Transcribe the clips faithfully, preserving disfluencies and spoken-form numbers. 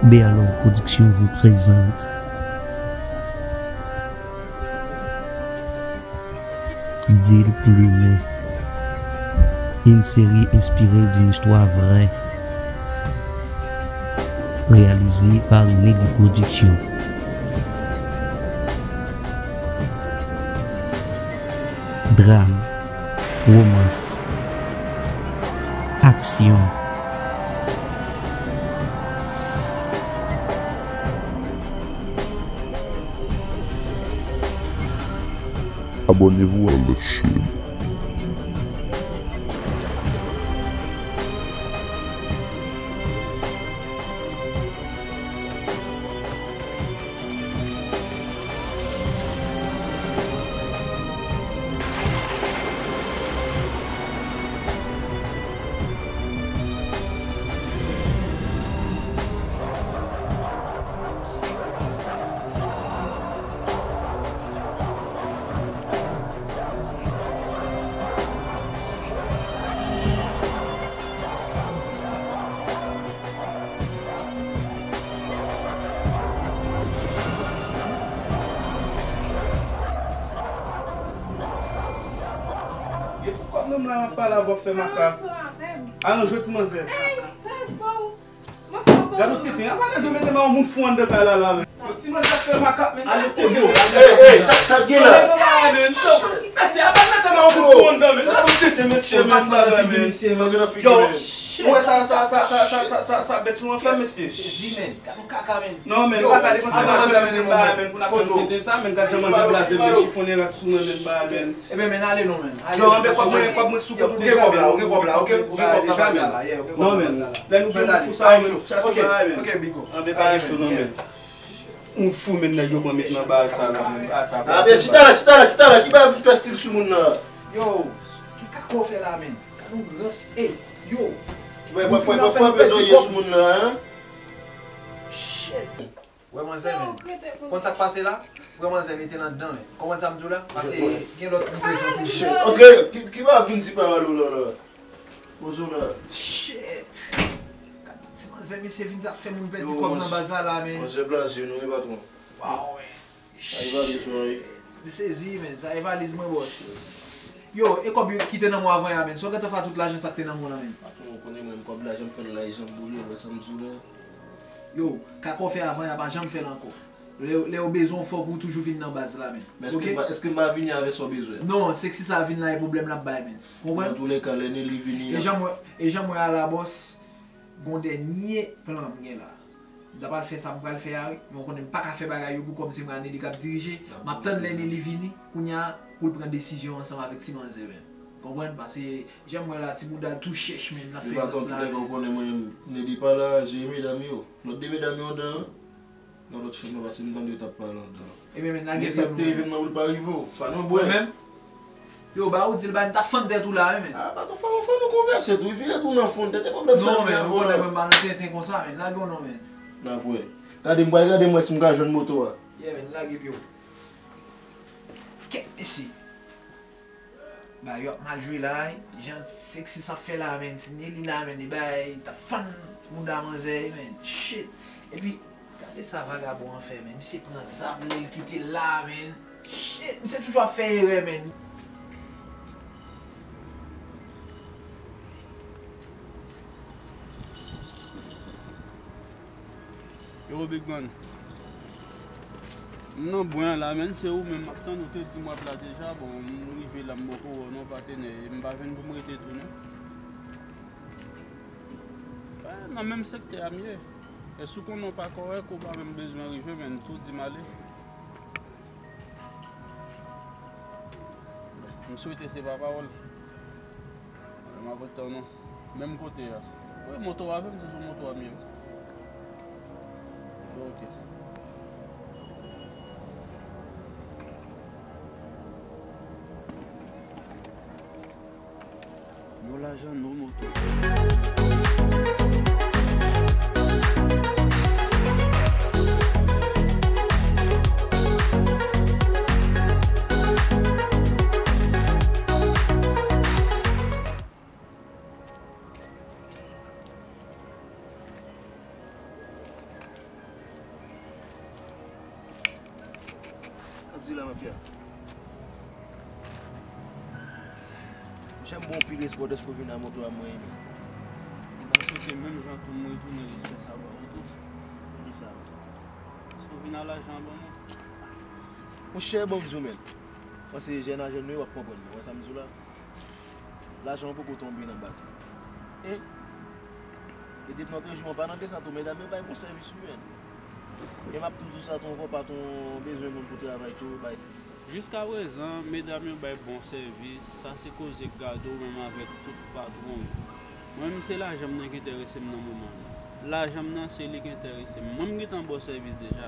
Bear Love Production vous présente Deal Plumen, une série inspirée d'une histoire vraie, réalisée par Nelly Production. Drame, romans, aksyon. Abonnez-vous à la chaîne. Gade kòb nonm la ap pale avè w, fè makak. Alon jodi manzè. Gade w tenten. Apa nèg yo mete ma yon moun fou anndan kay la la, men. Ti manzè ap fè makak, men. Ale kote w. Ey, ey, sa, sa k gen la? Mesye, apa mete ma yon moun fou anndan, men. Gade w tenten, mesye, men, bagay, men. Yo, ou wè sa, sa, sa bèt yo an fè, mesye? Sezi, men. Gade yon kaka, men. Non, men, nou pa ka depanse lajan, men, men, pou n ap fè tenten sa, men, gad jan manzè blaze, men, chifonnen rad sou mwen, men, bagay, men. Ebyen, men, ale non, men. Yo, anben kòb mwen, kòb mwen sou kont ou deja, men. Ou gen kòb la, ou gen kòb la, ou gen kòb nan bazar la, yeah, ou gen kòb nan bazar la. Non, men, lè nou vin nou fou sa, men, chache bagay, men. Ok, big up. Anben, bagay cho non, men. Moun fou, men, nèg yo pran met nan bagay sa la, men. Bagay sa, a, men, chita la, chita la, chita la, ki bagay pou fè stil sou moun nan? Yo, ki kaka w fè la, men? Gade yon rans, ey, yo. Fè, fè, fè, fè, fè bezwen ye sou moun nan, en? Shit. Wè manzè, men. Konn sa k pase la? Wè manzè mete l anndan, men. Konprann sa m di w la? Pase gen lòt livrezo toujou. Antre, ki, ki va vin di pawòl ou la, la? Poze w la. Shit. Gade ti manzè, mesye, vin ap fè moun pèdi kòb nan baz la, la, men. Manzè blaze nou, wi, patwon. Waw, men. Sa e valiz ou an, wi. M sezi, men. Sa e valiz mwen, bòs. Yo, e kòb yo ki te nan mwen avan ya, men. Sa w gentan fè tout lajan sa k te nan mwen an, men. Patwon, ou konnen mwen, kòb la, jan m fè l la, e jan m boule, wè sa m di w la. Yo, kaka w fè avan ya, pa janm fè l ankò. Lè, lè yo bezwen w, fòk ou toujou vin nan baz la, men. Men èske m pa, èske m pa vini avè sa w bezwen? Non, seksi sa vin la, e pwoblèm l ap bay, men. Konprann? Nan toulèka, lè Nelly vini, e jan m wè, e jan m wè a la, bòs, gon dènye plan m gen la. M ta pral fè sa m pral fè a, wi. Men w konnen m pa ka fè bagay yo pou kò m, se mwen a Nelly k ap dirije. M ap tann lè Nelly vini, kounye a, pou l pran desizyon ansanm avèk ti manzè, men. Konprann? Pase, jan m wè la, ti bouda l tou chèch, men, l ap fè rans la, men. Ou konnen mwen, Nelly pa la, jere medam yo. Lòt de medam yo anndan, nan lòt chanm nan, pase m tande yo t ap pale anndan. Ebyen, men, lage pye w non, men. Sa k te rive m nan pou l pa rive w. Pa nan bwè. Mwen menm? Yo, ba ou di l, ba m t ap fann tèt ou la, wi, men. A, pa t fò, fò nou konvèse tou, vire tou nan fon tèt, e pwoblèm sa. Non, men, ou konnen mwen, m pa nan tenten konsa, men. Lage w non, men. N ap wè. Gade, m pral gade m wè si m ka jwenn moto a. Yeah, men, lage pye w. Kèt, mesye. Ba yo ap mal jwe la, jan seksi sa ap fè la, men. Si Nelly la, men, li bay, t ap fann mouda manzè, men. Shit. Epi, gade sa vagabon an fè, men. Misye pran zam li, l kite l la, men. Shit, misye toujou ap fè erè, men. Yo, Big Man. M nan bwen an la, men se ou menm m ap tann, ou te di m w ap la deja. Bon, m rive la, m poko wè w non, patenè. E m pa vin pou m rete tou, non. Eh, nan menm sektè a m ye. Èske w konnen w pa kòrèk, ou pa menm bezwen rive, men tou di m ale. M swete se pa pawòl. M ap ret tann ou. Menm kote a. Wi, moto a menm, se sou moto a m ye. Ok. Yon lajan nou moto. Di la, mafya. Monchè, m bon pil espò dèske w vin a moto a mwen, men. Mwen ta swete menm jan tou m retounen respè sa ba ou tou. Poukisa? Èske w vin a lajan an ban mwen? Monchè, bon, m di w, men. Panse jèn a jèn nou ye, w ap konprann mwen. Wè sa m di w la? Lajan an poko tonbe nan baz mwen. E, e depi nan trant jou an pa nan de sa tou, medam yo bay bon sèvis wi, men. E m ap tou di w sa tou ankò, patwon bezwen moun pou travay tou, bay. Jiskaprezan, medam yo bay bon sèvis, sa se koze k gade w menm avèk tout patwon yo. Mwen menm se lajan m nan ki enterese m nan moman an. Lajan m nan se li ki enterese m. Mwen m gentan ba w sèvis deja.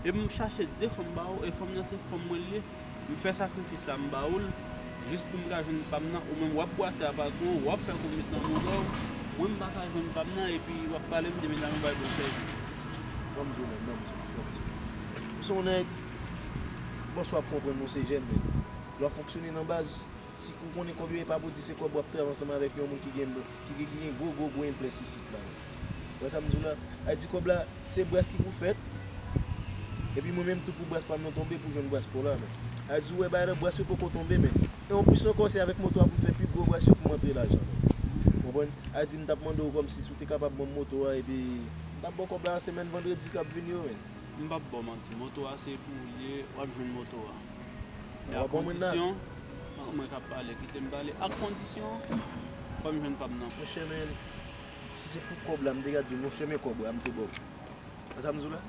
E m chache de fanm ba ou, e fanm nan se fanm mwen l ye. M fè sakrifis sa m ba ou l, jis pou m ka jwenn pa m nan. Ou menm w ap bwase a patwon w, w ap fè konbit nan moto w, mwen m pa ka jwenn pa m nan, epi w ap pale m de medam yo bay bon sèvis. Ban m di w menm, ban m di w, ban m di w. Ou se yon nèg, bòs w ap konprann nou se jèn, men lè w ap fonksyone nan baz, si ou konnen kòb yo, e pa pou di se kòb w ap travay ansanm avèk yon moun ki gen, ki, ki, ki gen gwo, gwo, gwo enplès isit la. Wè sa m di w la? A di kòb la, se bras ki pou fèt. Epi mwen menm tou pou bras pa m nan tonbe pou jwenn bras pa w la, men. A di w wè bagay la, bras yo poko tonbe, men. E anplis ankò, se avèk moto a pou m fè pi gwo bras yo pou m antre lajan, men. Konprann? A di m t ap mande w kòmsi si w te kapab ban m moto a, epi m t ap ba w kòb la semèn vandredi k ap vini yo, men. M p ap ba w manti, moto a se pou ou l ye, w ap jwenn moto a. Men ak kondisyon, mwen k ap pale, kite m pale. Ak kondisyon, fò m jwenn pa m nan. Monchè, men, si se pou kòb la, m te ka di w, monchè, men kòb la, m tou ba w. Wè sa m di w la?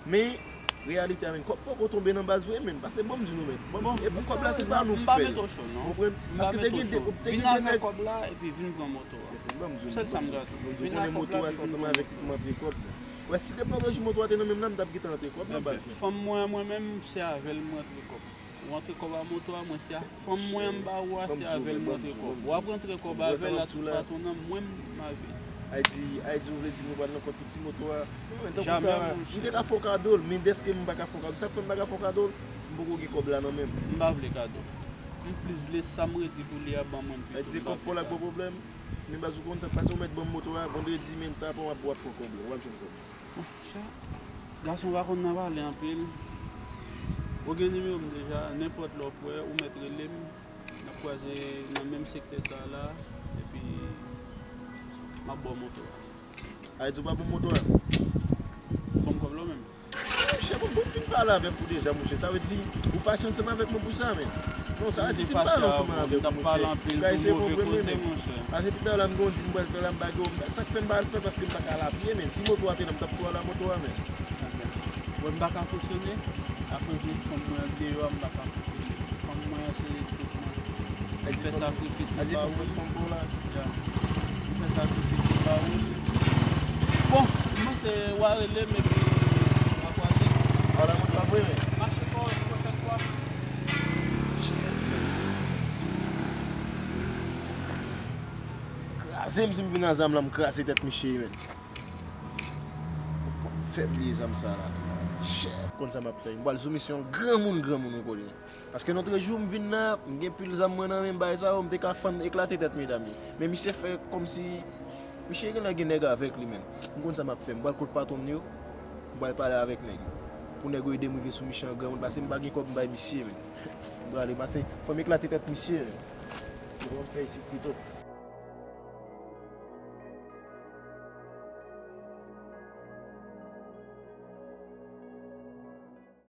Men, reyalite a, men, kòb poko tonbe nan baz vre, men. Paske, bon, m di nou, men. Bon, e pou kòb la, se pa nou k fè l. Ou konprann? Paske te gen de, te gen de nèg. Vin avèk kòb la, epi vin pran moto a. Bon, m di nou, sèl sa m ka di w. Vin ak kòb la, epi vin pran moto a. Wè, si depi lòt jou moto a te nan men m nan, m t ap gentan antre kòb nan baz, men. Fanm mwen, mwen menm, se avè l mwen antre kòb. Ou antre kòb a moto a, mwen se a fanm mwen an m ba ou a, se avè l mwen antre kòb. W ap rantre kòb avè l ak tout patwon nan, mwen m avè l. Ayiti, Ayiti, ou vle di nou pral nan kòb pi ti moto a? Non, men tankou sa, m te ka fè w kado l, men dèske m pa ka fè w kado l, sa k fè m pa ka fè w kado l, m poko gen kòb la nan men m. M pa vle kado. M plis vle sa m redi pou li a ban mwen m pito. Ayiti, kòb pa w la k ba w pwoblèm. Men baz ou konn sa k pase, ou mèt ban m moto a, vandredi, men ta pran w ap, w ap pran kòb la, w ap jwenn kòb. Monchè, gason pa konn nan pale anpil. Ou gen nimewo m deja, nenpòt lè w kwè, ou mèt rele m. N ap kwaze nan menm sektè sa a la, epi m ap ba w moto a. A di w pa ban m moto a? Ban m kòb la w menm. Monchè, bon, bon, m fin pale avèk ou deja, monchè. Sa vle di, ou fache ansanm avèk mwen pou sa, men. Non, sa vle di, si m pale ansanm avèk ou, monchè, m ka eseye konprann, men. Paske pi ta la, m gen yon deal m pral fè la, m pa gen, sa k fè m pa al fè, paske m pa ka al apye, men. Si moto a te la, m t ap tou al a moto a, men. Wè, m pa ka fonksyone, akoz de fanm mwen an deyò a, m pa ka fonksyone. Fanm mwen an, se tout mwen. M fè sakrifis m ba ou. Ya. M fè sakrifis m ba ou. Bon, m panse w a rele m epi w a kwaze. Ala mwen pa vre, men. Mache fò, yon pwochèn fwa. Kraze m, si m vin a zam la, m kraze tèt misye, men. Fè bliye zam sa la tou. Chè. Konn sa m ap fè. M pral sou misyon granmoun, granmoun ou konnen. Paske nan trant jou m vin la, m gen pil zam mwen nan men m, bagay sa yo, m te ka fann eklate tèt medam yo. Men misye fè kòmsi, misye genlè gen nèg avèk li, men. M konn sa m ap fè. M pral kot patwon m yo, m pral pale avèk nèg yo. Pou nèg yo ede m rive sou misye an granmoun, paske m pa gen kòb m bay misye, men. M prale, paske fò m eklate tèt misye, men. Kòman m fè isit pito?